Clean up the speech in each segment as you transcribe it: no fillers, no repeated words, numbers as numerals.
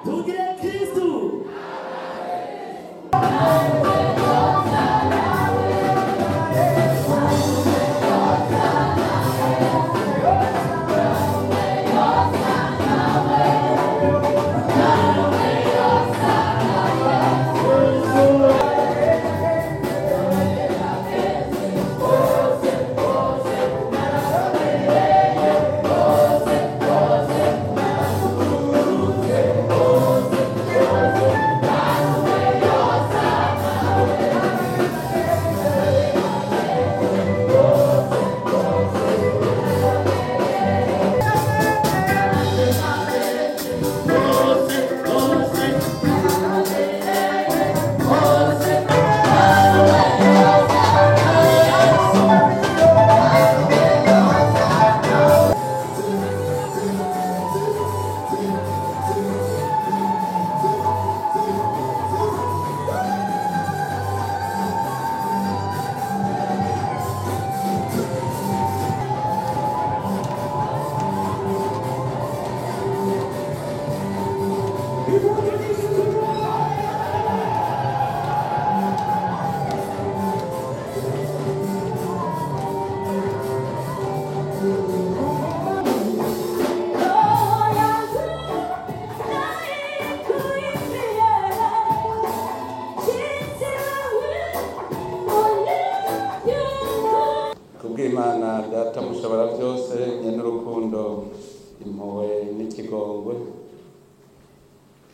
Tugire Kristu. Kubw'Imana Data mushobora byose, nyenurukundo, impuhwe n'ikigongwe,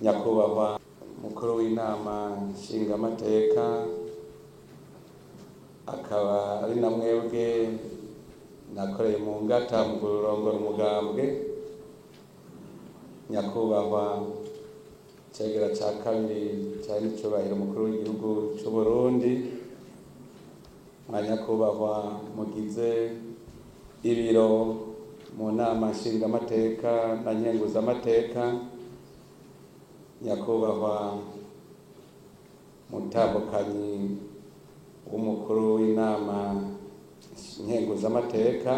nyakubahwa mukuru w'inama nshingamateka, akaba ari na mwebwe nakoreye mu ngata mu kurongora umugambwe, nyakubahwa cegera ca kabiri cari n'icubahiro umukuru w'igihugu c'Uburundi, mwanyakubahwa mugize ibiro mu nama nshingamateka na nkenguzamateka, nyakubahwa mutambukanyi w'umukuru w'inama nkenguzamateka,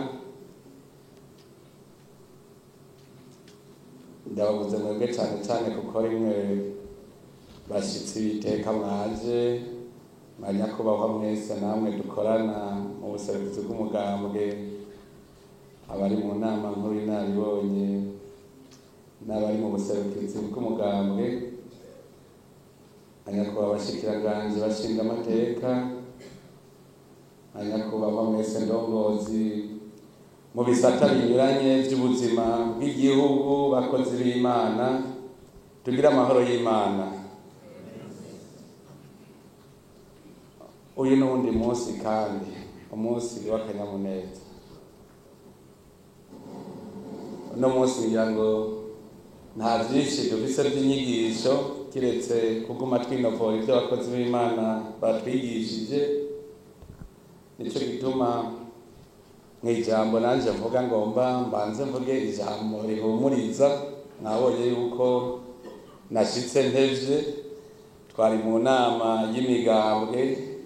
ndababuze mwebwe cane cane kuko rimwe bashitsi b'iteka mwaje, mwanyakubahwa mwese namwe dukorana mu buserukizi bw'umugambwe, abari mu nama nkuru y'inararibonye n'abari mu buserukizi bw'umugambwe, mwanyakubahwa abashikiranganji bashinga amateka, mwanyakubahwa mwese ndongozi mu bisata binyuranye vy'ubuzima bw'igihugu, bakozi b'Imana, tugire amahoro y'Imana. Uyu n'uwundi munsi kandi umunsi w'akanyamuneza. Uno munsi ngira ngo nta vyinshi dufise vy'inyigisho kiretse kuguma twinovora ivyo abakozi b'Imana batwigishije. Nico gituma mw'ijambo nanje mvuga ngomba mbanze mvuge ijambo rihumuriza. Mwabonye yuko nashitse ntevye, twari mu nama y'imigambwe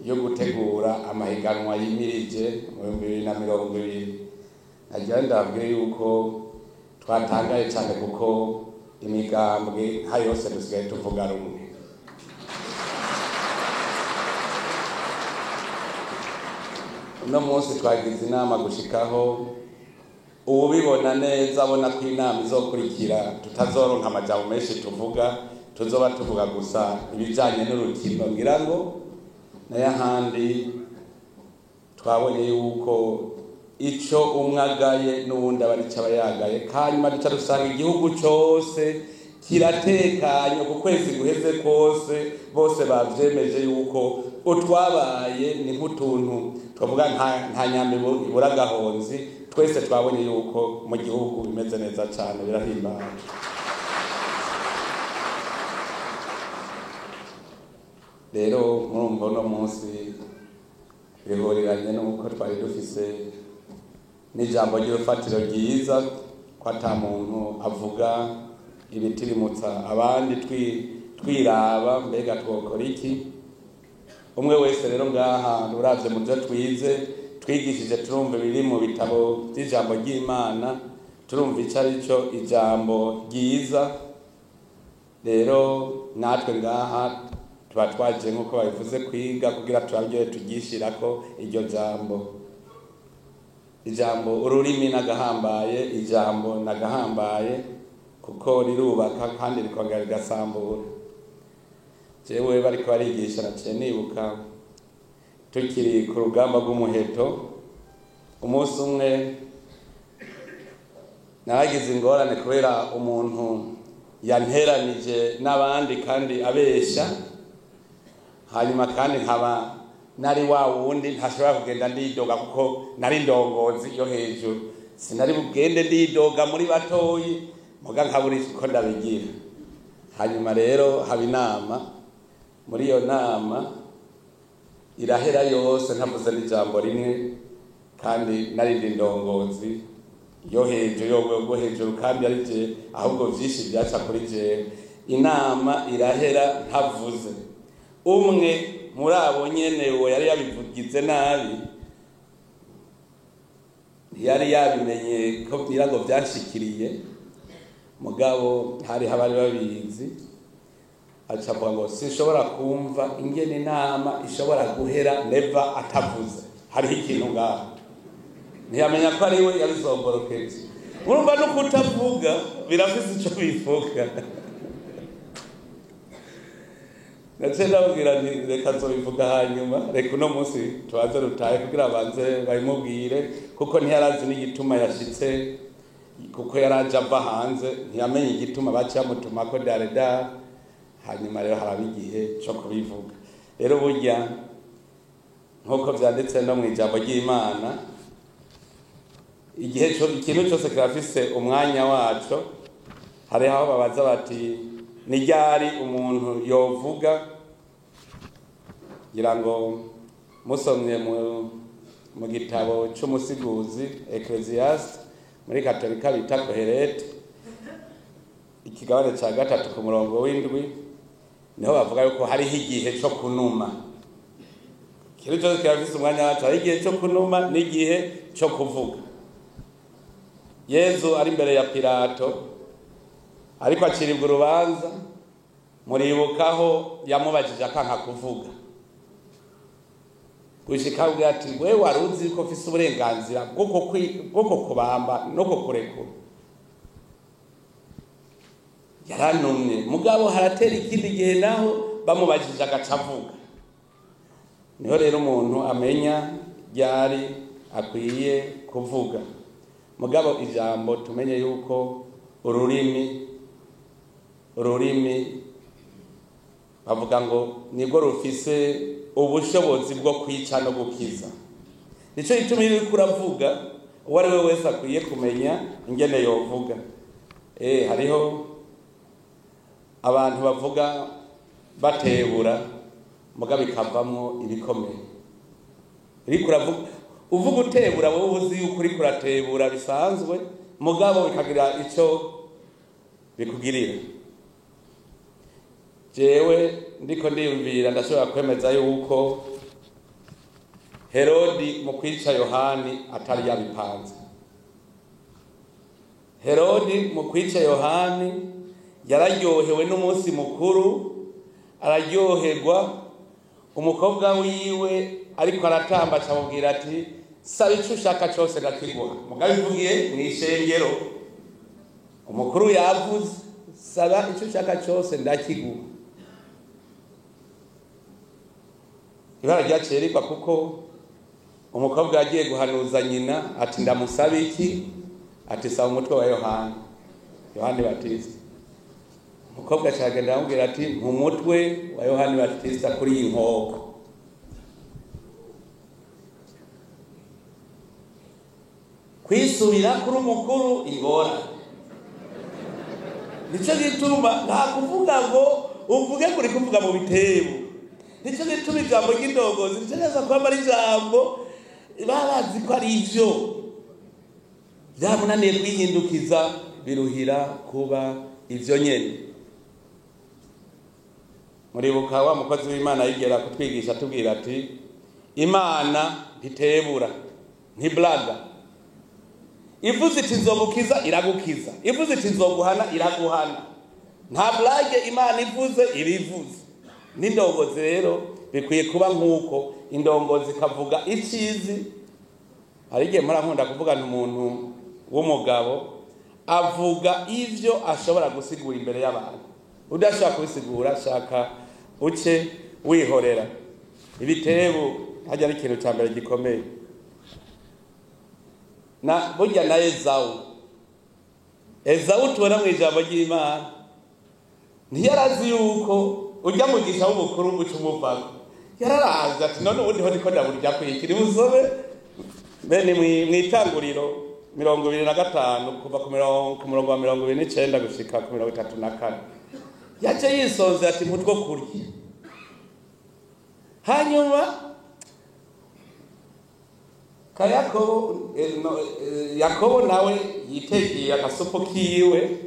yo gutegura amahiganwa yimirije mu 2020. Nagira ndabwire yuko twatangaye cyane kuko imigambwe nka yose dusigaye tuvuga rumwe. Uno munsi twagize inama gushikaho uwubibona neza abona ko inama izokurikira tutazoronka amajambo menshi tuvuga, tuzoba tuvuga gusa ibijanye n'urukino, ngira ngo n'ayahandi twabonye yuko ico umwagaye n'uwundi aba arico aba yagaye. Hanyuma duca dusanga igihugu cose kiratekanye ku kwezi guheze kose, bose bavyemeje yuko utwabaye ni nk'utuntu twavuga nka nyambi ibura agahonzi. Twese twabonye yuko mu gihugu bimeze neza cane, birahimbaye. Rero murumva uno munsi bihuriranye n'uko twari dufise n'ijambo ry'urufatiro ryiza, ko ata muntu avuga ibitirimutsa abandi, twiraba mbega twokora iki. Umwe wese rero ngaha uravye mu vyo twize twigishije, turumva ibiri mu bitabo vy'ijambo ry'Imana, turumva ico ari cyo ijambo ryiza. Rero natwe ngaha tuba twaje nk'uko babivuze kwiga kugira turabyo tugishirako iryo jambo. Ijambo ururimi nagahambaye, ijambo nagahambaye kuko rirubaka kandi rikongera rigasambura. Jewe bariko barigisha naciye nibuka tukiri ku rugamba rw'umuheto, umunsi umwe naragize ingorane kubera umuntu yanteranije n'abandi kandi abesha, hanyuma kandi nkaba nari wa wundi ntashobora kugenda ndidoga kuko nari ndongozi yo hejuru, sinari bugende ndidoga muri batoyi muga nkabura uko ndabigira. Hanyuma rero haba inama, muri iyo nama irahera yose ntavuze n'ijambo rimwe, kandi nari ndi ndongozi yo hejuru yo hejuru kandi ari je, ahubwo vyinshi byaca kuri jewe. Inama irahera ntavuze. Umwe muri abo nyene uwo yari yabivugize nabi, yari yabimenye ko birago byashikiriye, mugabo hari habari babizi, aca avuga ngo sinshobora kumva ingene inama ishobora guhera Neva atavuze, hariho ikintu ngaho. Ntiyamenya ko ari we yabizomborokeje. Urumva no kutavuga birafise ico bivuga. Naciye ndababwira nti reka nzobivuga hanyuma, reka uno munsi tubanze rutahe kugira abanze babimubwire, kuko ntiyarazi n'igituma yashitse, kuko yaraje ava hanze ntiyamenye igituma baciye bamutumako daredare. Hanyuma rero haraba igihe co kubivuga. Rero burya nk'uko vyanditse no mw'ijambo ry'Imana, igihe ikintu cyose kirafise umwanya waco. Hari aho babaza bati ni ryari umuntu yovuga, ngira ngo musomye mu gitabo c'umusiguzi Ecclesiaste muri Katolika bita Kohelete, ikigabane ca 3 ku murongo w'indwi, niho bavuga yuko hariho igihe co kunuma. Ikintu cyose kirafise umwanya waco, hari igihe co kunuma n'igihe co kuvuga. Yezu ari imbere ya Pilato ariko aciribwa urubanza, muribukaho yamubajije akanka kuvuga, gushika avuga ati we waruzi ko ufise uburenganzira bwo kukubamba no kukurekura. Yaranumye, mugabo haratera ikindi gihe naho bamubajije agaca avuga. Niho rero umuntu amenya ryari akwiye kuvuga. Mugabo ijambo tumenye yuko ururimi bavuga ngo nibwo rufise ubushobozi bwo kwica no gukiza. Nico gituma iyo uriko uravuga uwo ari we wese akwiye kumenya ingene yovuga. Hariho abantu bavuga batebura mugabo bikavamwo ibikomeye. Uriko uravuga uvuga utebura, wowe uzi yuko uriko uratebura bisanzwe, mugabo bikagira ico bikugirira. Jewe ndiko ndiyumvira ndashobora kwemeza yuko Herodi mu kwica Yohani atari yabipanze. Herodi mu kwica Yohani yararyohewe n'umunsi mukuru, araryoherwa. Umukobwa wiwe ariko aratamba acamubwira ati saba ico ushaka cose ndakiguha. Mugabo ivugiye mw'ishengero, umukuru yavuze saba ico ushaka cose ndakiguha. Ibara ryaciye rigwa kuko umukobwa yagiye guhanuza nyina ati ndamusaba iki? Ati saba umutwe wa Yohani, Yohani Batista. Umukobwa acagenda aramubwira ati mu mutwe wa Yohani Batista kuri iyi nkoko. Kwisubira kuri umukuru ingorane. Nico gituma nta kuvuga ngo uvuge kuri kuvuga mu bitebo. Nico gituma ijambo ry'indongozi ritegeza kwamba ari ijambo babazi ko ari ivyo byamunaniye kwihindukiza, biruhira kuba ivyo nyene. Muribuka wa mukozi w'Imana yigera kutwigisha tubwira ati Imana ntitebura, ntiblaga. Ivuze iti nzogukiza iragukiza, ivuze iti nzoguhana iraguhana. Nta blague, Imana ivuze ibivuze. N'indongozi rero bikwiye kuba nk'uko indongozi ikavuga icizi. Hari igihe mpora nkunda kuvuga nti umuntu w'umugabo avuga ivyo ashobora gusigura imbere y'abantu. Udashaka kubisigura, shaka uce wihorera. Ibitebu hajya ari ikintu cya mbere gikomeye. Na burya na Ezawu tubona mu ijambo ry'Imana, ntiyarazi yuko urya mugisha w'ubukuru uca umuvako. Yararazi ati none ubundi ho niko ndaburya kwikiri busobe. Bene mwitanguriro 25 kuva ku murongo wa 29 gushika ku 34, yaje yisonze ati mutwo kurya. Hanyuma ka Yakobo nawe yitekeye agasupu kiwe,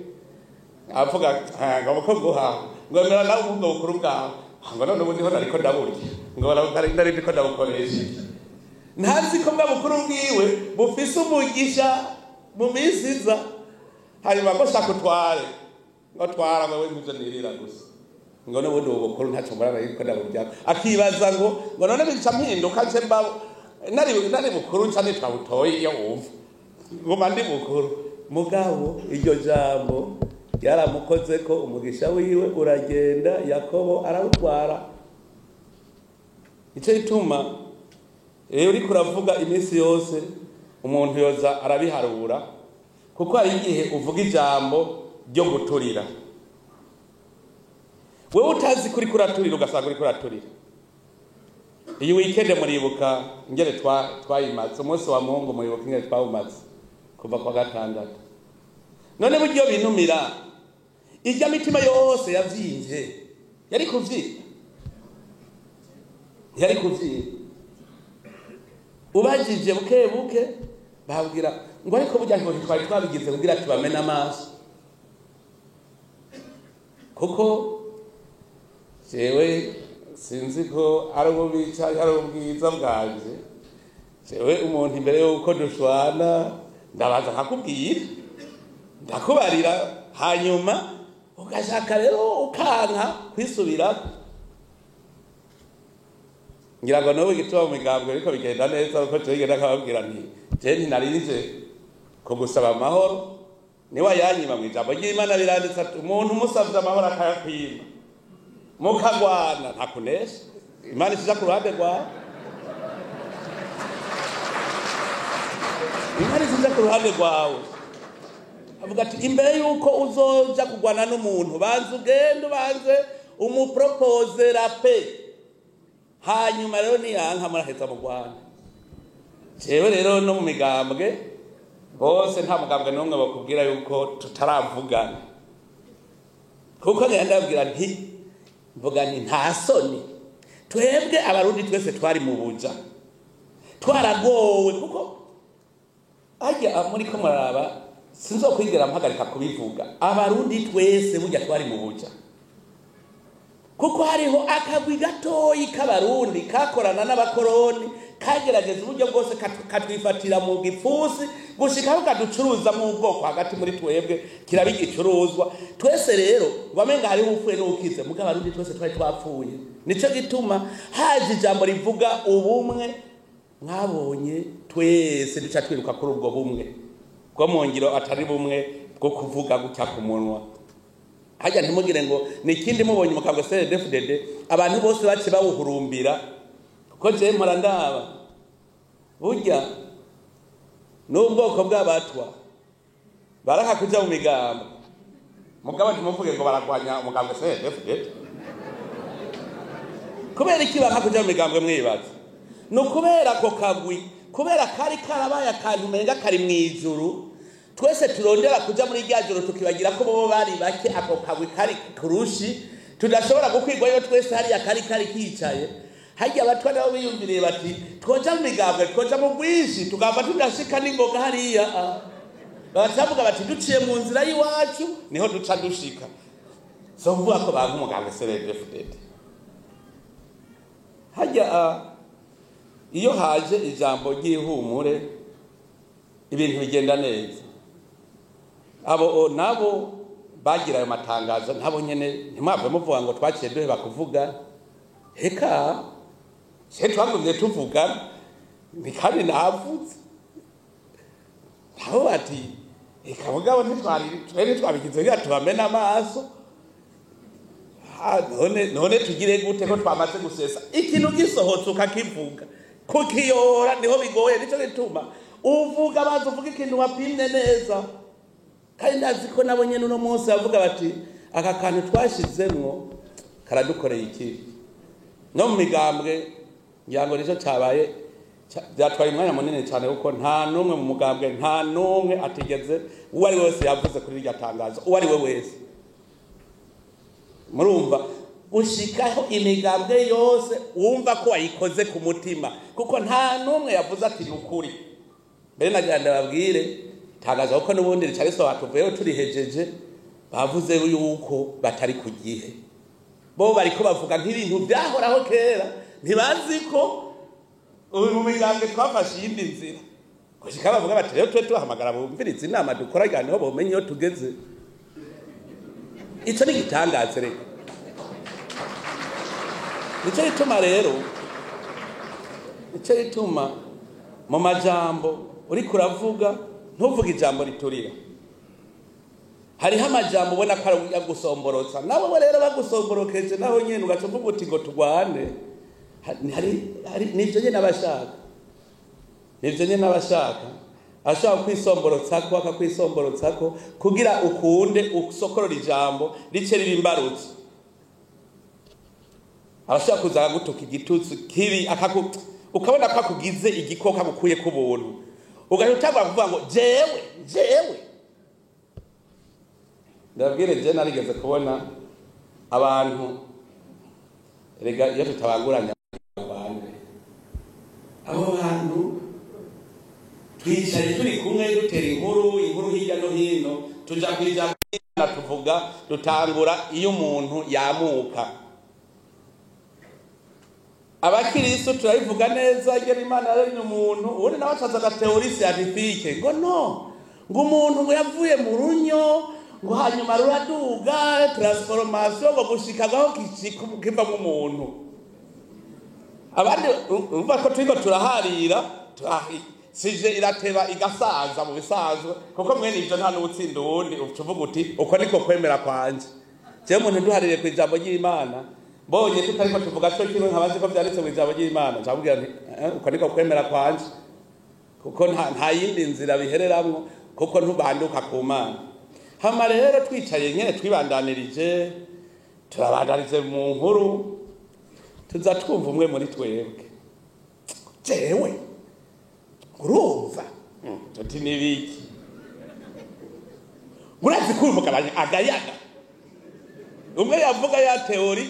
avuga ngo ko guha ngo mera nawe ubwo bukuru bwawe, ngo none ubundi ho nariko ndaburya, ngo nari ndiko ndabukoresha. Ntazi ko bwa bukuru bwiwe bufise umugisha mu minsi iza. Hanyuma ngo shaka utware, ngo twara ngo we nivyo nirira gusa, ngo n'ubundi ubu bukuru ntaco mbona nariko ndaburya. Akibaza ngo none bica mpinduka nce mba nari bukuru nca nitwa butoyi, iyo wumva nguma ndi bukuru. Mugabo iryo jambo ryaramukoze ko umugisha wiwe uragenda, Yakobo arawutwara. Ico gituma rero uriko uravuga iminsi yose umuntu yoza arabiharura, kuko hari igihe uvuga ijambo ryo guturira wewe utazi kuri kuraturira, ugasanga uriko uraturira. Iyi weekend muribuka ingene twayimaze umunsi wa Mungu, muribuka ingene twawumaze kuva kwa gatandatu. None buryo binumira ijya mitima yose yavyimvye, yari kuvyimba, yari kuvyimba. Ubajije buke buke babwira ngo ariko burya ngo twari twabigize kugira tubamena amaso, kuko jewe sinzi ko ari ububica ari ubwiza bwanje. Jewe umuntu imbere yuko dushwana ndabaza nkakubwira, ndakubarira, hanyuma ugashaka rero ukanka kwisubira. Ngira ngo n'ubu igituma mu migambwe ariko bigenda neza, kuko jewe ngenda nkababwira nti je ntinarije kugusaba amahoro, niwe yanyima. Mu ijambo ry'Imana biranditse ati umuntu umusavye amahoro akayakwima, mukagwana ntakunesha, Imana ishiza ku ruhande rwawe, Imana ishiza ku ruhande rwawe. Avuga ati imbere yuko uzoja kugwana n'umuntu, banze ugende ubanze umupropose la paix, hanyuma rero niyanka muraheza mu Rwanda. Jewe rero no mu migambwe bose nta mugambwe n'umwe bakubwira yuko tutaravugana, kuko ngenda ndabwira nti mvuga nti nta soni, twebwe abarundi twese twari mu buja, twaragowe. Kuko ajya muri ko muraraba, sinzokwigera mpagarika kubivuga, abarundi twese burya twari mu buja, kuko hariho akagwi gatoyi k'abarundi kakorana n'abakoroni, kagerageza uburyo bwose katwifatira mu gipfusi gushikaho kaducuruza mu bwoko hagati muri twebwe kiraba igicuruzwa. Twese rero wamenga hariho upfuye n'ukize, mugabo abarundi twese twari twapfuye. Nico gituma haje ijambo rivuga ubumwe, mwabonye twese duca twiruka kuri ubwo bumwe bwo mu ngiro, atari bumwe bwo kuvuga gutya ku munwa. Hajya ntimugire ngo nikindi mubonye mukambwe CNDD-FDD abantu bose bace bawuhurumbira, kuko je mpora ndaba burya n'ubwoko bw'abatwa baraka kuja mu migambo, mugabo ntimuvuge ngo baragwanya umugambwe CNDD-FDD. Kubera iki baka kuja mu migambwe mwibaza? Ni ukubera ako kagwi, kubera kari karabaye akantu umenga kari mw'ijuru, twese turondera kuja muri rya joro tukibagira ko bobo bari bake, ako kagwi kari kurushi tudashobora gukwirwayo twese, hariya kari kari kicaye. Harya abatwa nabo biyumviriye bati twoja mu migambwe, twoja mu bwinshi tugava tudashika n'ingoga hariya. Baracavuga bati duciye mu nzira y'iwacu niho duca dushika. So kuvuga ko banka umugambwe CNDD-FDD. Harya iyo haje ijambo ry'ihumure ibintu bigenda neza. Abo nabo Bagira ayo matangazo ntabo nyene, ntimwave muvuga ngo twaciye duheba kuvuga. Heka se twagumye tuvuga, ni kandi navuze nabo bati eka mugabo ntitwari twari twabigize kugira tubamene amaso. None tugire gute ko twamaze gusesa ikintu gisohotse ukakivuga, kukiyora niho bigoye. Nico gituma uvuga, banza uvuga ikintu wapimye neza. Kandi ndazi ko nabo nyene uno munsi bavuga bati aka kantu twashizemwo karadukoreye ikibi. No mu migambwe ngira ngo nico cabaye, byatwaye umwanya munini cyane, kuko nta n'umwe mu mugambwe, nta n'umwe atigeze, uwo ari we wese yavuze kuri iryo tangazo, uwo ari we wese. Murumva gushikaho imigambwe yose wumva ko wayikoze ku mutima, kuko nta n'umwe yavuze ati ni ukuri. Mbere nagira ndababwire itangazo, kuko n'ubundi rica risohoka tuvuyeho turihejeje, bavuze yuko batari ku gihe. Bo bariko bavuga nk'ibintu byahoraho kera, ntibazi ko ubu mu migambwe twafashe iyindi nzira. Gushika bavuga bati rero tube tubahamagara bumvirize inama dukora, niho bomenye iyo tugeze. Ico ni igitangaza rero. Nico gituma rero, nico gituma mu majambo uriko uravuga ntuvuge ijambo riturira. Hariho amajambo ubona ko ari agusomborotsa, nabo rero bagusomborokeje naho nyene ugaca uvuga uti ngo turwane. Nivyo nyene abashaka, nivyo nyene abashaka, ashaka kwisomborotsako akakwisomborotsako kugira ukunde usokorora ijambo rice riba imbarutso. Arashaka kuza akagutuka igitutsi kibi, ukabona ko akugize igikoko agukuye ku buntu, ugaca utangura kuvuga ngo jewe jewe. Ndabwire je narigeze kubona abantu, rega iyo tutabanguranya abantu, abo bantu twicaye turi kumwe dutera inkuru, inkuru hirya no hino, tuja kwijambo tuvuga, dutangura iyo umuntu yamuka. Abakiristo turabivuga neza, ingene Imana yaremye umuntu, ubundi nawe acaza aga théorie scientifique ngo no, ngo umuntu ngo yavuye mu runyo, ngo hanyuma ruraduga, transformation, ngo gushika aho kivamwo umuntu. Abandi urumva ko turiko turaharira, sije irateba igasaza mu bisanzwe, kuko mwene ivyo nta n'uwutsinda uwundi, uca uvuga uti uko niko kwemera kwanje. Jewe umuntu duhaririye kw'ijambo ry'Imana, mbonye tutariko tuvuga co kimwe nkabazi ko vyanditse mw'ijambo ry'Imana, nca nti uko niko kwemera kwanje, kuko nta yindi nzira bihereramwo, kuko ntubanduka ku Mana. Hama rero twicaye nyene twibandanirije, turabandanije mu nkuru, tuza twumva umwe muri twebwe, jewe urumva tuti nibiki, murazi ko uyu mugabo agayaga. Umwe yavuga ya théorie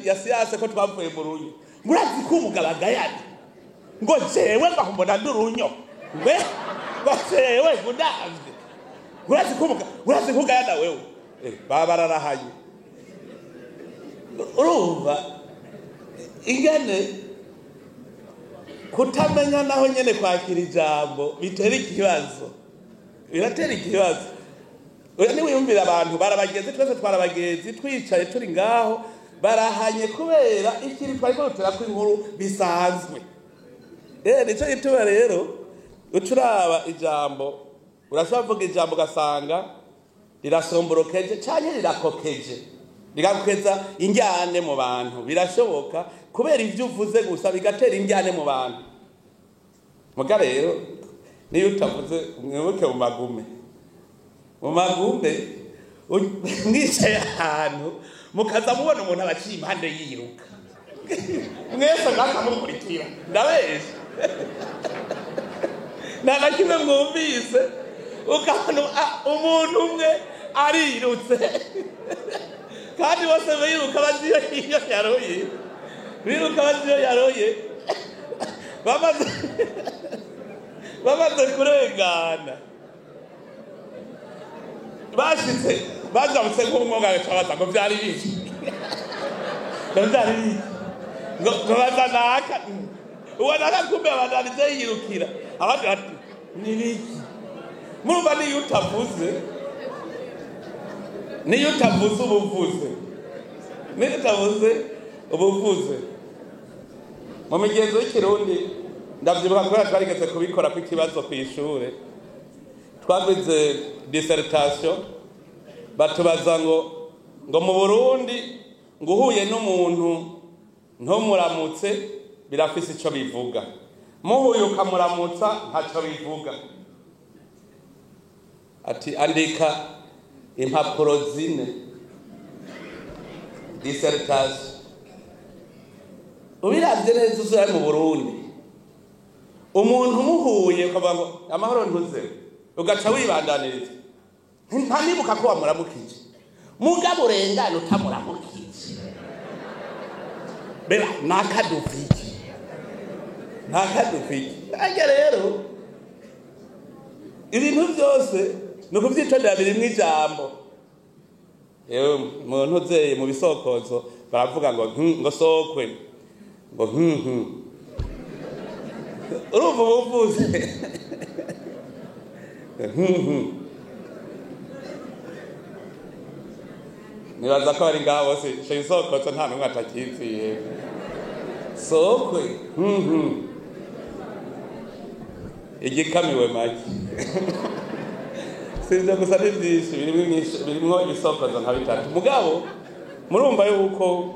ya science ko twavuye mu runyo, murazi ko umugabo agayaga, ngo jewe ngahumbona ndurunyo, ngwe ngo jewe ngundavye, urazi ko umugabo, urazi ko ugayana wewe. Baba bararahanye. Urumva ingene kutamenya naho nyene kwakira ijambo bitera ikibazo, biratera ikibazo. Oya niwiyumvira abantu barabagenzi, twese twarabagenzi, twicaye turi ngaho barahanye kubera ikintu twariko duterako inkuru bisanzwe. Nico gituma rero uca uraba ijambo, urashobora kuvuga ijambo ugasanga rirasomborokeje canke rirakokeje, rigakokeza injyane mu bantu. Birashoboka kubera ivyo uvuze gusa bigatera injyane mu bantu. Muga rero niyo utavuze, mwibuke mu magume, mu magume mwicaye ahantu mukaza mubona umuntu abaciye impande yiruka, mwese mwakamukurikira, ndabesha nta na kimwe mwumvise, ukabona umuntu umwe arirutse, kandi bose biruka bazi iyo yaroye, biruka bazi iyo yaroye, bamaze kurengana, bashitse bajabutse nk'umwonga, baza ngo vyari biki, ngo vyari biki, ngo baza naka, uwo naka kumbe abandanije yirukira, abandi bati ni biki. Murumva niyo utavuze Niyo utavuze ubuvuze, niyo utavuze ubuvuze. Mu migenzo y'ikirundi ndavyibuka kubera twarigeze kubikora kw'ikibazo kw'ishure, twagize dissertation batubaza ngo mu Burundi ngo uhuye n'umuntu ntumuramutse birafise ico bivuga, muhuye ukamuramutsa ntaco bivuga. Ati andika impapuro 4 dissertation. Ubiravye neza uzura mu Burundi, umuntu umuhuye ukavuga ngo amahoro ntuze, ugaca wibandaniriza, ntanibuka ko wamuramukije, mugabo urengana utamuramukije, beba nakadufiki nakadufiki. Arya rero ibintu byose ni ukuvyitondera birimwo ijambo. Ewe muntu uzeye mu bisokozo baravuga ngo ngo sokwe, ngo urumva ubuvuze nibaza ko bari ngaho bose ico gisokozo nta n'umwe atakiziye. Sokwe igikamiwe make. Sivyo gusa ni vyinshi birimwo ibisokozo nka bitatu. Mugabo murumva yuko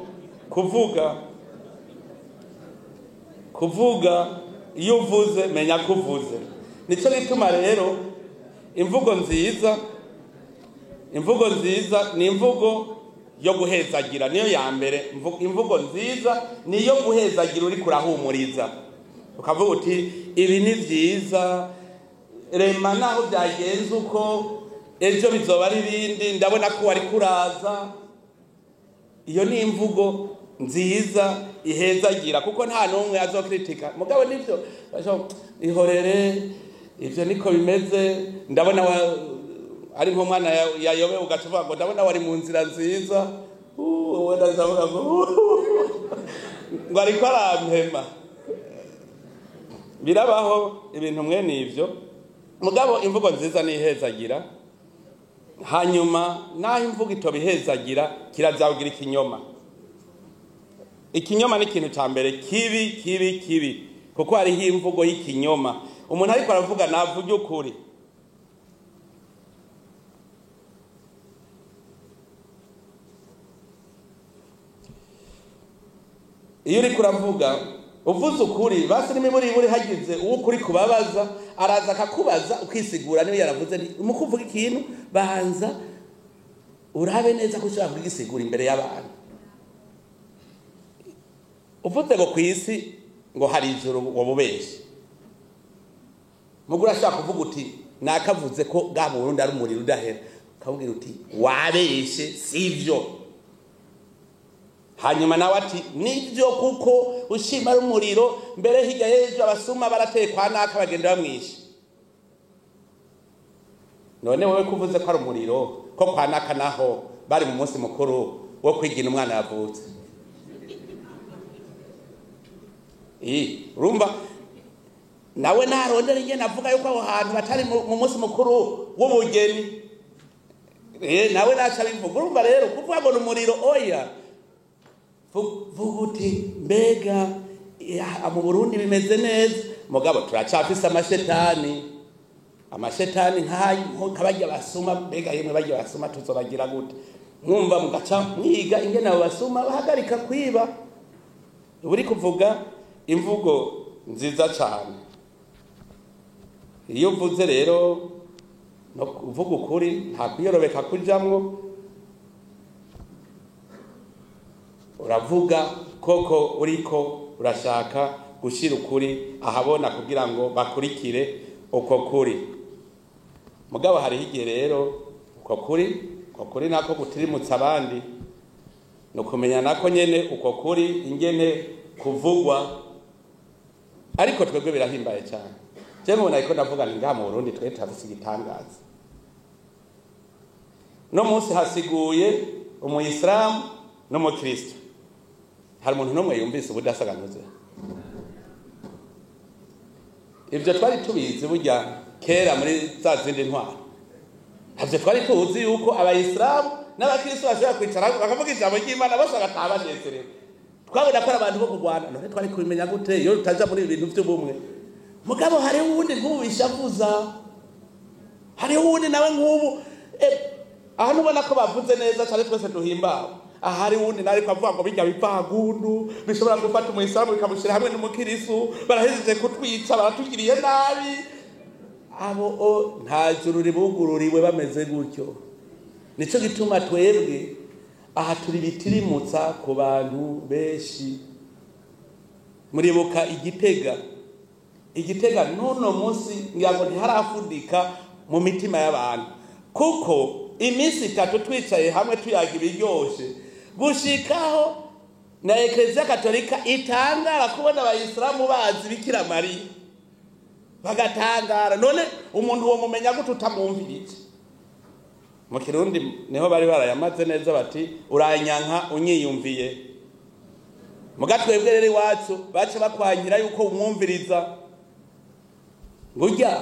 kuvuga iyo uvuze menya ko uvuze. Nico gituma rero imvugo nziza ni imvugo yo guhezagira, niyo ya mbere. Imvugo nziza niyo guhezagira uri kurahumuriza, ukavuga uti ibi ni vyiza, rema naho byagenze uko ejo bizoba ari ibindi, ndabona ko wari kuraza. Iyo ni imvugo nziza ihezagira, kuko nta n'umwe azokritika. Mugabo nivyo ihorere, ivyo niko bimeze, ndabona ari nk'umwana yayobe ugacuvuga ngo ndabona wari mu nzira nziza, wenda ndavuga ngo ngo ariko arampema. Birabaho ibintu mwene ivyo. Mugabo imvugo nziza ni ihezagira. Hanyuma naho imvugo itobihezagira kirazawugira ikinyoma. Ikinyoma ni ikintu ca mbere kibi kibi kibi, kuko hariho imvugo y'ikinyoma. Umuntu ariko aravuga navuga ukuri. Iyo uriko uravuga uvuze ukuri, basi n'imiburiburi hagize uwo ukuri kubabaza araza akakubaza ukisigura. Niyo yaravuze nti mu kuvuga ikintu banza urabe neza ko ushobora kugisigura imbere y'abantu. Uvuze ngo kw'isi ngo hari ijuru wobubeshe, mugura ashaka kuvuga uti nakavuze ko bwa Burundi ari umuriro udahera, ukabwira uti wabeshe sivyo. Hanyuma nawe ati nivyo, kuko ushima ari umuriro, mbere hirya y'ejo abasuma barateye kwa naka bagenda bamwishe. None wowe kuvuze ko ari umuriro, ko kwa naka naho bari mu munsi mukuru wo kwigina umwana yavutse. Urumva nawe narondera ingene avuga yuko aho hantu batari mu munsi mukuru w'ubugeni, nawe naca bivuga. Urumva rero kuvuga ngo ni umuriro, oya, vuga uti mbega mu Burundi bimeze neza, mugabo turacafise amashetani nk'abarya basuma. Mbega yemwe barya basuma tuzobagira gute? Mwumva mugaca mwiga ingene abo basuma bahagarika kwiba. Uri kuvuga imvugo nziza cyane. Iyo uvuze rero no kuvuga ukuri nta kuyorobeka kujamwo, uravuga koko uriko urashaka gushira ukuri ahabona kugira ngo bakurikire uko kuri. Mugabo hariho igihe rero uko kuri nako gutirimutsa abandi, no kumenya nako nyene uko kuri ingene kuvugwa. Ariko twebwe birahimbaye cyane. Je mubona ariko ndavuga nti ngaha mu Burundi twe turafise igitangaza. No munsi hasiguye umuyisilamu n'umukristo. Hari umuntu n'umwe yumvise ubudasaganuze. Ibyo twari tubizi burya kera muri za zindi ntwaro. Ntavyo twari tuzi yuko abayisilamu n'abakristo bashobora kwicara bakavuga ijambo ry'Imana bose bagataha banezerewe. Twabona ko ari abantu bo kurwana, none twari kubimenya gute iyo tutaja muri ibi bintu by'ubumwe? Mugabo hariho uwundi nk'ubu bishavuza, hariho uwundi nawe nk'ubu aho nubona ko bavuze neza cyane twese duhimbawe. Aha hari uwundi nawe ariko avuga ngo bijya bivagundu bishobora gufata umuyisilamu bikamushyira hamwe n'umukirisu, barahejeje kutwica, baratugiriye nabi. Abo nta juru ribugururiwe bameze gutyo. Nico gituma twebwe aha turi bitirimutsa ku bantu benshi. Muribuka Igitega, Igitega n'uno munsi ngira ngo ntiharafudika mu mitima y'abantu, kuko iminsi itatu twicaye hamwe tuyaga ibiryoshe, gushikaho na Eklezia Katolika itangara kubona abayisilamu bazi Bikira Mariya, bagatangara. None umuntu uwo mumenya gute utamwumvirije? Mu Kirundi niho bari barayamaze neza bati uranyanka unyiyumviye. Muga twebwe rero iwacu bace bakwanyira yuko umwumviriza ngurya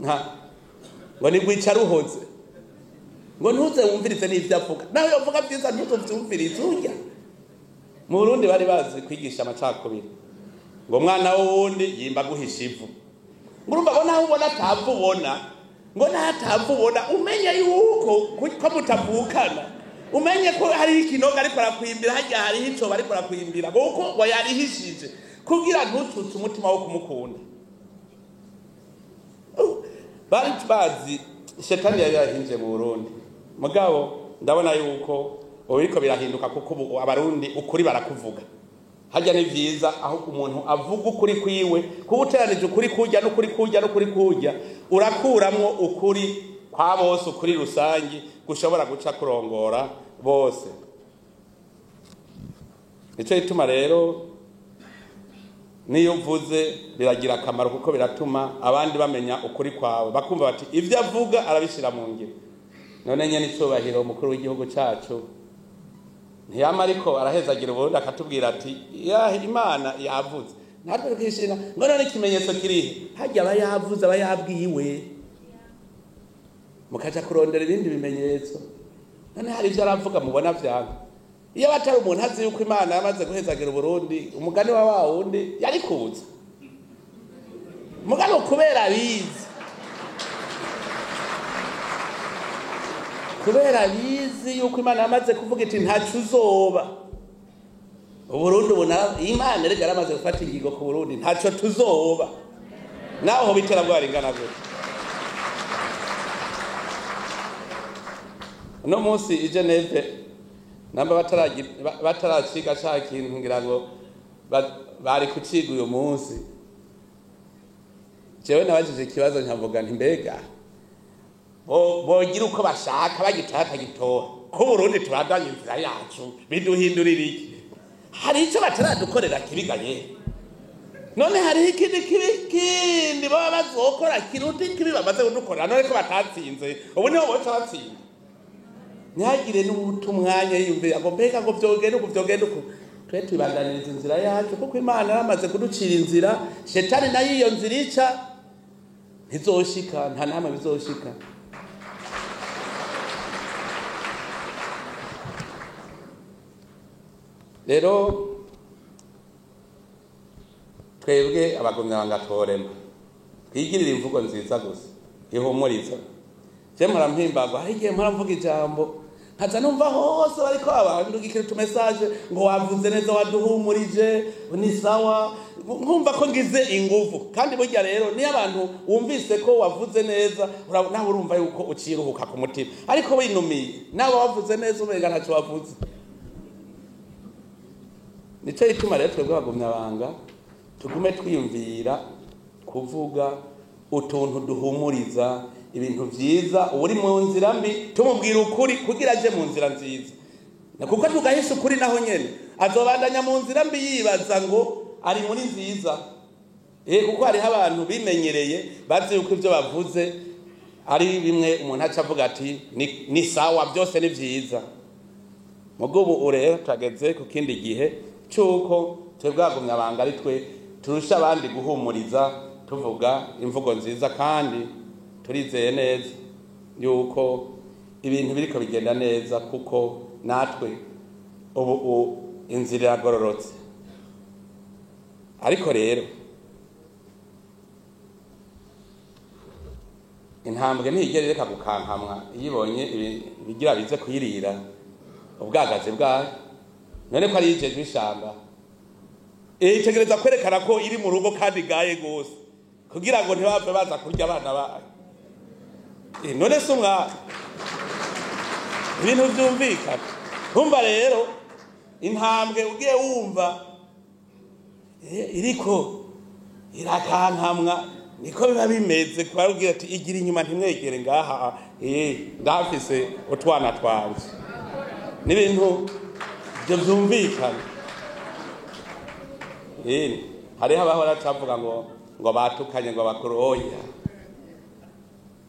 nka ngo ni gwica ruhoze, ngo ntuze wumvirize n'ivyo avuga, nawe yovuga vyiza ntuzovyumvirize urya. Mu Burundi bari bazi kwigisha amacakubiri, ngo mwana w'uwundi yimba guhisha ivu. Ngurumva ngo naho ubona atavu ubona, ngo naho atavu ubona, umenye yuko ko mutavukana, umenye ko hariho ikinogo ariko arakwimbira, harya hariho icobo ariko arakwimbira, kuko ngo yarihishije kugira ntututse umutima wo kumukunda. Bari bazi shetani yari yarahinje mu Burundi. Mugabo ndabona yuko ubu biriko birahinduka, kuko ubu abarundi ukuri barakuvuga. Harya ni vyiza aho umuntu avuga ukuri kwiwe, kuba uteranije ukuri kurya n'ukuri kurya n'ukuri kurya, urakuramwo ukuri kwa bose, ukuri rusangi gushobora guca kurongora bose. Nico gituma rero niyo uvuze biragira akamaro, kuko biratuma abandi bamenya ukuri kwawe, bakumva bati ivyo avuga arabishira mu ngiro. None nyene icubahiro umukuru w'igihugu cacu ntiyama ariko arahezagira Uburundi akatubwira ati ya Imana yavuze, natwe twishina ngo none ikimenyetso kirihe? Harya aba yavuze, aba yabwiwe, mukaja kurondera ibindi bimenyetso. None hari ivyo aravuga mubona vyanga. Iyo batari umuntu azi yuko Imana yamaze guhezagira Uburundi, umugani wa wa wundi yari kuza. Mugabo kubera abizi, kubera abizi yuko Imana yamaze kuvuga iti ntaco uzoba. Uburundi ubona Imana rega yaramaze gufata ingingo ku Burundi, ntaco tuzoba. Naho bitera bwaringana gute. No munsi i Geneve namba bataraciga ca kintu ngira ngo bari kuciga uyu munsi. Jewe nabajije ikibazo nkavuga nti mbega bogira uko bashaka bagitaka gitoha, ko Burundi tubandanye inzira yacu biduhindurira iki? Hari ico bataradukorera kibigaye? None hariho ikindi kibi kindi baba bazokora kiruta ikibi bamaze kudukorera, none ko batatsinze ubu niho boca batsinda. Ntihagire n'uwuta umwanya yiyumvira ngo mbega ngo vyogenda uku vyogenda uku. Twe tubandaniriza inzira yacu, kuko Imana yaramaze kuducira inzira. Shetani nayo iyo nzira ica ntizoshika, nta namwe bizoshika. Rero twebwe abagumyabanga tworema twigirire imvugo nziza gusa ihumuriza. Je mpora mpimbagwa, hari igihe mpora mvuga ijambo nkaza numva hose bariko abandungikira utu message ngo wavuze neza, waduhumurije, ni sawa, nkumva ko ngize inguvu. Kandi burya rero niyo abantu wumvise ko wavuze neza, nawe urumva yuko uciruhuka ku mutima. Ariko winumiye nawe wavuze neza umenga ntaco wavuze. Nico gituma rero twebwe abagumyabanga tugume twiyumvira kuvuga utuntu duhumuriza, ibintu vyiza. Uri mu nzira mbi tumubwira ukuri kugira aje mu nzira nziza, na kuko tugahisha ukuri naho nyene azobandanya mu nzira mbi yibaza ngo ari muri nziza. Kuko hariho abantu bimenyereye bazi yuko ivyo bavuze ari bimwe umuntu aca avuga ati ni sawa byose ni vyiza. Mugo ubu rero tugeze ku kindi gihe cyuko twebwe abagumyabanga ari twe turusha abandi guhumuriza, tuvuga imvugo nziza, kandi turizeye neza yuko Ibintu biriko bigenda neza, kuko natwe ubu inzira iragororotse. Ariko rero intambwe ntiyigera ireka gukankamwa iyo ibonye ibigira bize kuyirira ubwagazi bwayo. None ko ari yijejwe ishamba, itegereza kwerekana ko iri mu rugo kandi igaye gose, kugira ngo ntibave baza kurya abana bayo. None se umwana ibintu vyumvikana. Ntumva rero intambwe ugiye wumva iriko irakankamwa, niko biba bimeze. Kubabwira ati igira inyuma ntimwegere ngaha, ndafise utwana twanje. N'ibintu byo vyumvikana. Hariho abahora cavuga ngo batukanye ngo bakuru. Oya,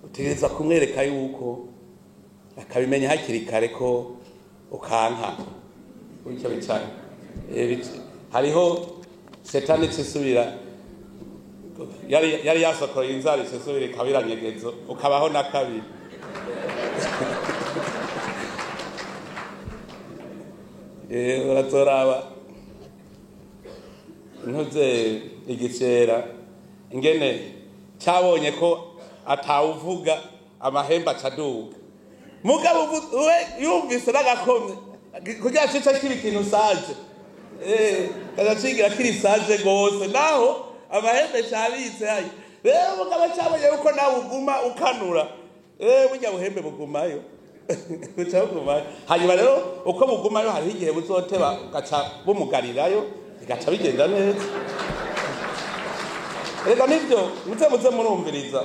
utegereza kumwereka yuko akabimenya hakiri kare ko ukanka gutyo bicaye. Hariho setani cisubira yari yasokoye inzara, isubira ikabiranyegezo, ukabaho na kabiri. Urazoraba ntuze igicera ingene cabonye ko atawuvuga, amahembe acaduga. Mugabo we yumvise n'agakomye kugira cice kiba ikintu sage, kaza cigira kiri sage gose, naho amahembe cabitse hayo. Rero mugabo cabonye yuko nawe uguma ukanura, burya buhembe bugumayo, buca bugumayo. Hanyuma rero uko bugumayo, hariho igihe buzoteba ugaca bumugarirayo, bigaca bigenda neza. Reka nivyo muze murumviriza.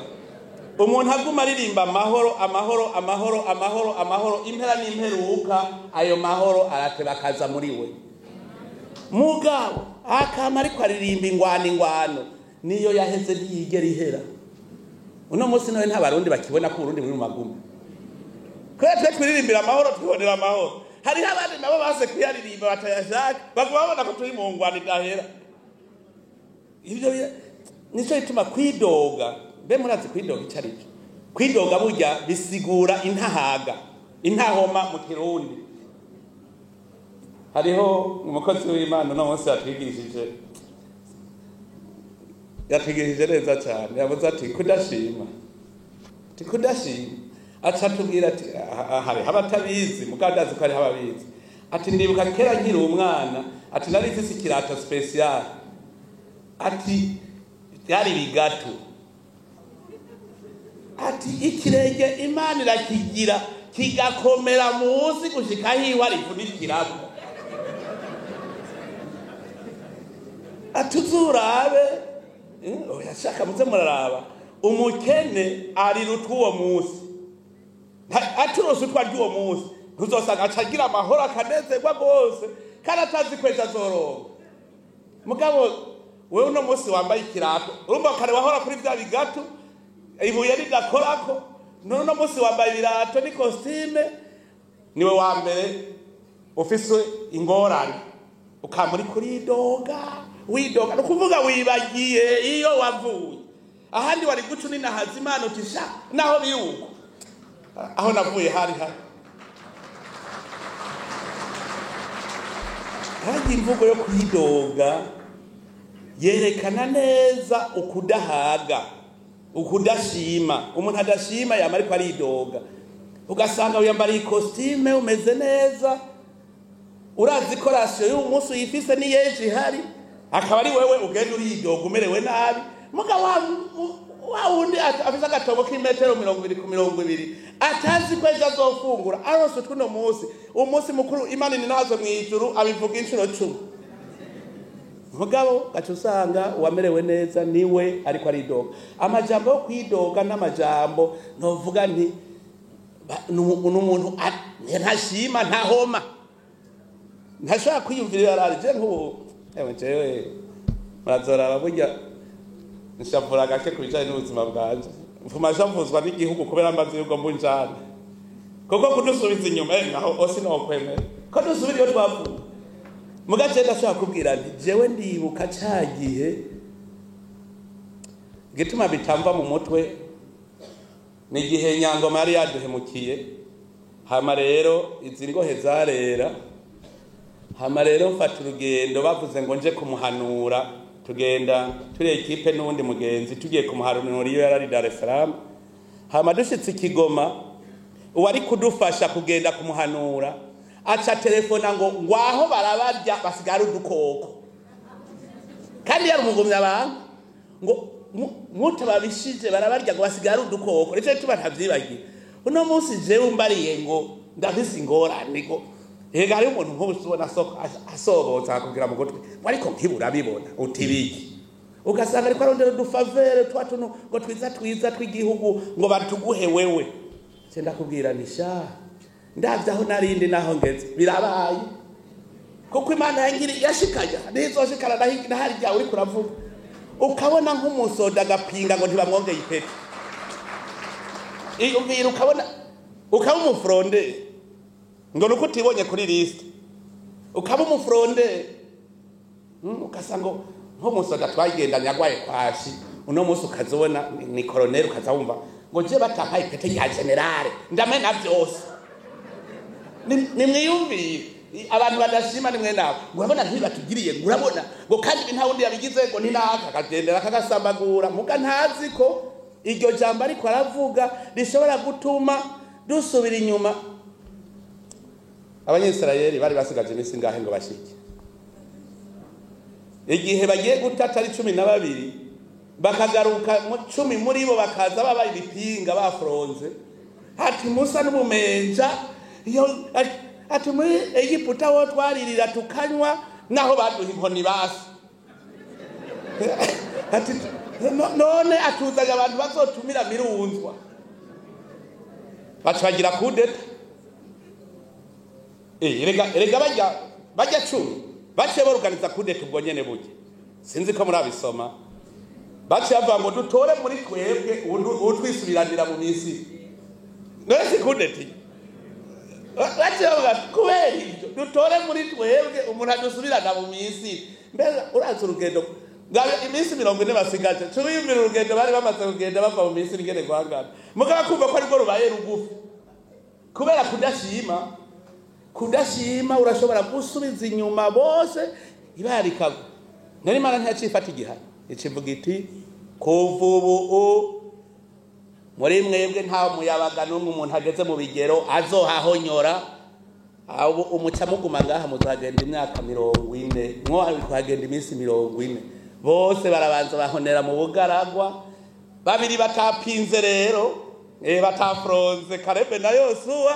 Umuntu aguma aririmba amahoro, amahoro, amahoro, amahoro, amahoro, impera n'imperuka ayo mahoro arateba akaza muri we. Mugabo akama ariko aririmba ingwano, ingwano niyo yaheze ntiyigera ihera. Uno munsi nawe nta Barundi bakibona ko Uburundi buri mu magume, kubera twe twiririmbira amahoro, twibonera amahoro. Hariho abandi nabo base kuyaririmba batayashaka, baguma babona ko turi mu ngwano idahera. Ivyo nico gituma kwidoga, mbe murazi kwidoga ico ari cyo? Kwidoga burya bisigura intahaga, intahoma mu Kirundi. Hariho umukozi w'Imana uno munsi yatwigishije neza cyane. Yavuze ati kudashima, ati kudashima, aca atubwira ati hariho abatabizi, mugabo ndazi ko hariho ababizi. Ati ndibuka kera nkiri umwana, ati nari mfise ikirato spécial, ati byari bigatu, ati ikirenge Imana irakigira kigakomera munsi gushika hiwe arivunikirako. Ati uzurabe, oya shaka muze muraraba, umukene arira utw'uwo munsi, aturose utwo arya uwo munsi, ntuzosanga acagira amahoro akanezerwa rwose kandi atazi ko ejo azoronka. Mugabo wewe uno munsi wambaye ikirato, urumva kare wahora kuri vya bigatu ibuye ridakorako, none uno munsi wambaye ibirato n'ikositime, niwe wa mbere ufise ingorane, ukama uri kuridoga widoga. Ni ukuvuga wibagiye iyo wavuye, ahandi wari guca uninahaza Imana uti sha naho biri uko, aho navuye hari hari harya. Imvugo yo kwidoga yerekana neza ukudahaga, ukudashima. Umuntu adashima yama ariko aridoga. Ugasanga wiyambariye ikositime, umeze neza, urazi ko ration y'uyu munsi uyifise n'iyejo ihari, akaba ari wewe ugenda uridoga umerewe nabi. Muga wa wundi afise agatobo k'imetero 20 ku 20, atazi ko ejo azofungura, aronse utw'uno munsi, umunsi mukuru Imana ninazo mw'ijuru, abivuga inshuro 10. Mugabo gaca usanga uwamerewe neza niwe ariko aridoga. Amajambo yo kwidoga n'amajambo novuga nti n'umuntu ntashima, ntahoma, ntashobora kwiyumvira yarari. Je nk'ubu, ewe jewe murazoraba, burya nshavura gake ku bijanye n'ubuzima bwanje. Mvuma nshavuzwa n'igihugu kubera mbazi yuko mbunjane, kuko kudusubiza inyuma, naho osi nokwemera ko dusubira iyo twavuye. Mugace ndashobora kubwira nti jewe ndibuka ca gihe, gituma bitamva mu mutwe ni igihe Nyangoma yari yaduhemukiye. Hama rero izi ngohe zarera. Hama rero mfata urugendo, bavuze ngo nje kumuhanura, tugenda turi ekipe n'uwundi mugenzi, tugiye kumuhanura iyo yarari Dar es Salaam. Hama dushitse i Kigoma, uwari kudufasha kugenda kumuhanura aca telefona ngo ngwaho barabarya basigara udukoko, kandi yari umugumya abantu ngo mutababishije barabarya ngo basigara udukoko. Nico gituma ntavyibagiye. Uno munsi jewe umbariye ngo ndafise ingorane, ngo ega hariho umuntu nk'ubu ubona asobotsa akakubwira mu gutwi ngo ariko nkibura abibona uti biki, ugasanga ariko arondera udufavere twa tuntu ngo twiza twiza tw'igihugu ngo batuguhe wewe. Se ndakubwira nti sha, ndavye aho narindi naho ngeze birabaye, kuko Imana yangiri yashikanya nizoshikana naharya uriko uravuga. Ukabona nk'umusoda agapinga ngo ntibamwongeye ipeti, iyumvira ukabona ukaba umufronde ngo nuko utibonye kuri liste, ukaba umufronde ugasanga nk'umusoda twagendanye agwaye kwashi, uno munsi ukazobona ni colonel, ukaza wumva ngo je batampaye ipete rya generale ndamena vyose. Nimwiyumvire abantu badashima nimwe nabo, ngo urabona ntibatugiriye, ngo urabona ngo kandi nta wundi yabigize ngo ni naka, akagendera akagasambagura. Muga ntazi ko iryo jambo ariko aravuga rishobora gutuma dusubira inyuma. Abanyisirayeli bari basigaje iminsi ingahe ngo bashike? Igihe bagiye gutata ari 12, bakagaruka mu 10 muri bo bakaza babaye ibipinga bafronze. Ati Musa n'umumenja, iyo ati muri Egiputa wo twaririra tukanywa naho baduha inkoni basi. Ati none atuzanye abantu bazotumira mirunzwa, baca bagira kudeta. Erega bajya 10 baciye baruganiza kudeta ubwo nyene burya, sinzi ko murabisoma. Baciye bavuga ngo dutore muri twebwe utwisubiranira mu minsi. None si kudeta? Baciye bavuga kubera ibyo dutore muri twebwe umuntu adusubirana mu minsi. Mbega urazi urugendo iminsi 40 basigaje, tubiyumvira urugendo bari bamaze kugenda bava mu minsi ingene rwangana, mugabo kumva ko aribwo rubaye rugufi kubera kudashima. Kudashima urashobora gusubiza inyuma bose ibara rikagwa. Nari Imana ntiyacifata igihano, ikivuga iti kuva ubu muri mwebwe nta muyabaga n'umwe umuntu ageze mu bigero azohahonyora. Abo umuca muguma ngaha muzagenda imyaka 40, mwo kuhagenda iminsi 40. Bose barabanza bahonera mu bugaragwa, babiri batapinze rero, batafronze Kalebe na Yosuwa.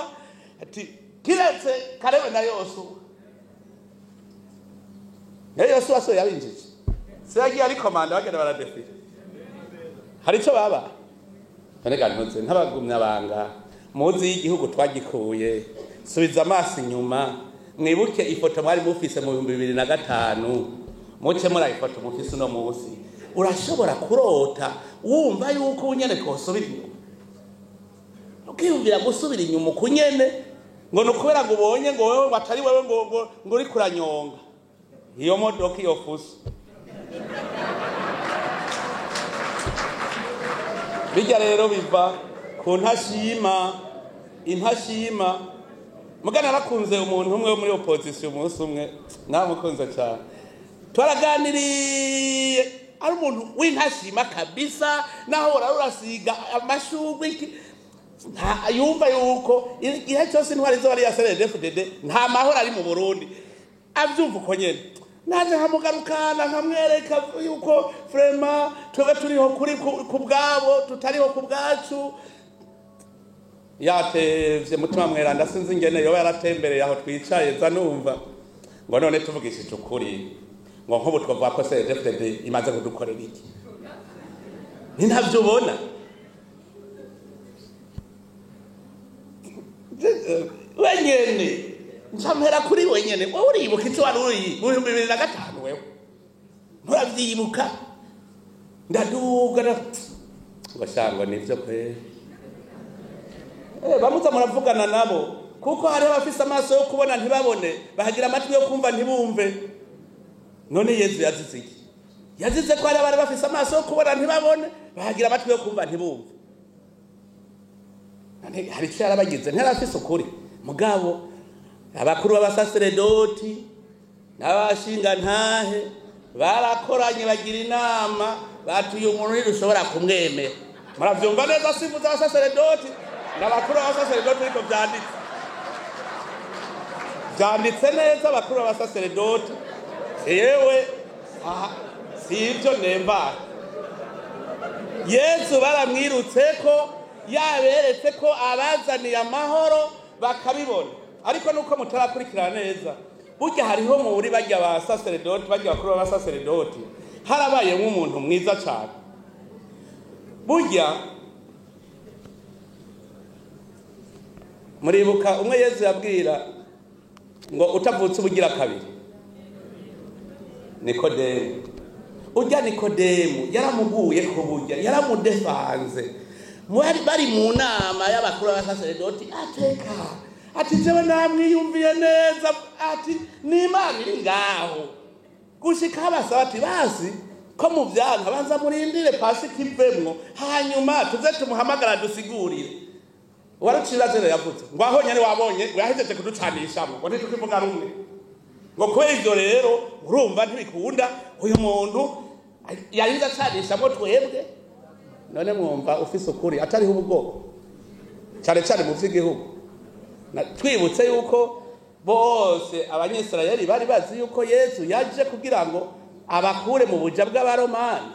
Ati kiretse Kalebe na Yosuwa, Yosuwa so yabinjije, se yagiye ari komanda bagenda baradefira. Hari ico baba none gantuze ntabagumya banga muzi y'igihugu twagikuye. Subiza amaso inyuma mwibuke ifoto mwari mufise mu 2005, muce muri ifoto mufise uno munsi. Urashobora kurota wumva yuko unyene kosubira inyuma, ukiyumvira gusubira inyuma kunyene ngo nukubera ngo ubonye ngo wewe atari wewe ngo ngo uri kuranyonga iyo modoka iyo fuso. Bijya rero biva ku ntashima, intashima. Mugana narakunze umuntu umwe wo muri opposition umunsi umwe, namukunze cyane, twaraganiriye, ari umuntu w'intashima kabisa, naho urasiga amashugwe iki, yumva yuko igihe cyose intwari zo bari ya CNDD-FDD nta mahoro ari mu Burundi, avyumva uko nyene. Naje nkamugarukana nkamwereka yuko frema twebwe turiho kuri ku bwabo, tutariho ku bwacu. Yatevye mutima mweranda, sinzi ingene yoba yaratembereye aho twicaye, za numva ngo none tuvugishije ukuri ngo nk'ubu twavuga ko CNDD-FDD imaze kudukorera iki, ni ntavyo ubona. Wenyene ncampera kuri wenyene, wowe uribuka ico wari uri mu 2005, wewe nturavyibuka? Ndaduga ngo shangwa nivyo kwe. Bamuza muravugana nabo, kuko hari abafise amaso yo kubona ntibabone, bahagira amatwi yo kumva ntibumve. None Yezu yazize iki? Yazize ko hari abari bafise amaso yo kubona ntibabone, bahagira amatwi yo kumva ntibumve. Hari icyo yarabagize, ntarafise ukuri. Mugabo abakuru b'abasaseredoti n'abashingantahe barakoranye bagira inama, batuye umuntu ntidushobora kumwemera. Muravyumva neza, sivuze abasaseredoti n'abakuru b'abasaseredoti, ariko vyanditse neza abakuru b'abasaseredoti. Yewe si ivyo nemba. Yesu baramwirutse ko yaberetse ko abazaniye amahoro bakabibona, ariko nuko mutarakurikirana neza, burya hariho muri barya ba saseredoti, barya bakuru b'abasaseredoti, harabaye nk'umuntu mwiza cyane. Burya muribuka umwe Yesu yabwira ngo utavutse ubugira kabiri, Nikodemu. Urya Nikodemu yaramuguye ko burya yaramudefanze. Bari mu nama y'abakuru b'abasaseredoti, ateka ati jewe namwiyumviye neza, ati n'Imana iri ngaho. Gushika basaba ati basi ko muvyanka banza murindire Pasika ivemwo, hanyuma tuze tumuhamagara dusigurire. Uwarucira zero yavuze ngo aho nyene wabonye ngo yahejeje kuducanishamo, ngo ntitukivuga rumwe, ngo kubera ivyo rero urumva ntibikunda, uyu muntu yarinze acanishamo twebwe. None mwumva ufise ukuri atariho ubwoko, cyane cyane mu vy'igihugu. Twibutse yuko bose Abanyisirayeli bari bazi yuko Yesu yaje kugira ngo abakure mu buja bw'Abaromani.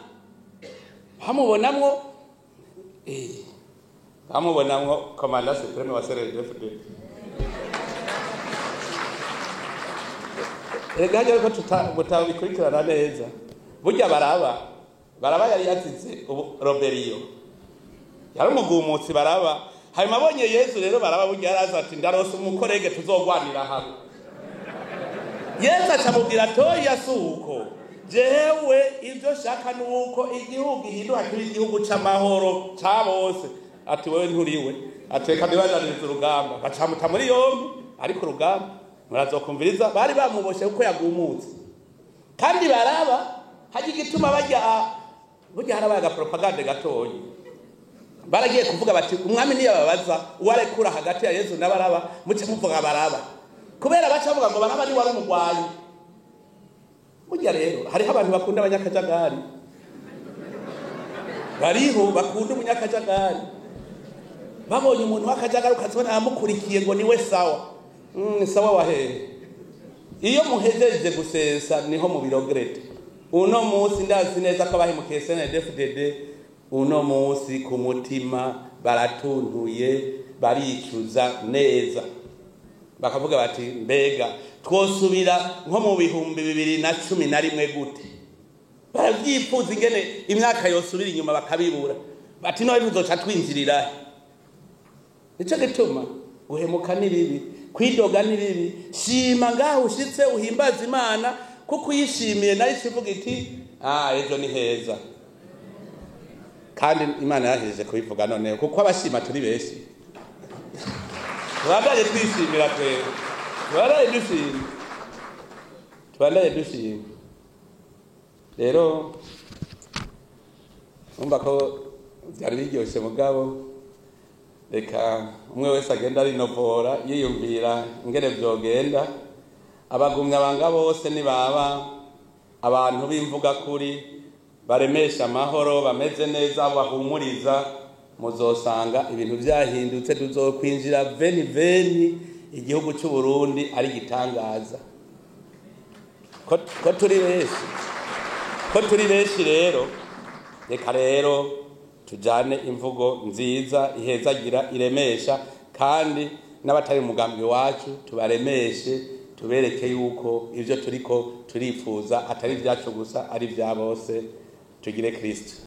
Bamubonamwo komanda supreme wa CNDD-FDD. Erega hajya ariko mutabikurikirana neza. Burya Baraba yari yazize Roberiyo, yari umugumutsi Baraba. Hanyuma abonye Yesu rero Baraba burya yaraza ati ndarose umukorege tuzogwanira hamwe. Yesu acamubwira toya suko, jewe ivyo shaka nuko igihugu gihinduka kiba igihugu c'amahoro ca bose. Ati wewe nturiwe, ateka nibandaniriza urugamba. Bacamuta muri yombi, ariko urugamba murazokumviriza bari bamuboshe kuko yagumutse. Kandi Baraba hajya igituma bajya burya harabaye agapropagande gatoyi. Baragiye kuvuga bati umwami niyababaza uwarekura hagati ya Yesu na Baraba, muce muvuga Baraba, kubera baca bavuga ngo Baraba ni wari umugwanyi. Burya rero hariho abantu bakunda abanyakajagari, bariho bakunda umunyakajagari. Babonye umuntu w'akajagari ukazibona amukurikiye ngo niwe sawa. Sawa wahehe? Iyo muhejeje gusesa niho mu birogrete. Uno munsi ndazi neza ko abahemukiye CNDD-FDD uno munsi ku mutima baratuntuye, baricuza neza, bakavuga bati mbega twosubira nko mu 2011 gute? Baravyifuza ingene imyaka yosubira inyuma bakabibura, bati none tuzoca twinjirira. Nico gituma guhemuka ni bibi, kwidoga ni bibi. Shima ngaho ushitse uhimbaza Imana, kuko uyishimiye nayo ikivuga iti ejo ni heza. Kandi Imana yahejeje kubivuga none, kuko abashima turi benshi. Tubandanye twishimira twebwe, tubandanye dushima. Rero umva ko byari biryoshe, mugabo reka umwe wese agenda arinovora yiyumvira ingene vyogenda. Abagumya banga bose nibaba abantu b'imvuga kuri, baremesha amahoro, bameze neza, bahumuriza, muzosanga ibintu vyahindutse. Tuzokwinjira veni veni igihugu c'u Burundi ari gitangaza. Ko turi benshi, ko turi benshi rero, reka rero tujane imvugo nziza ihezagira iremesha, kandi n'abatari mu mugambi wacu tubaremeshe, tubereke yuko ivyo turiko turifuza atari vyacu gusa, ari vya bose. Tugire Kristo.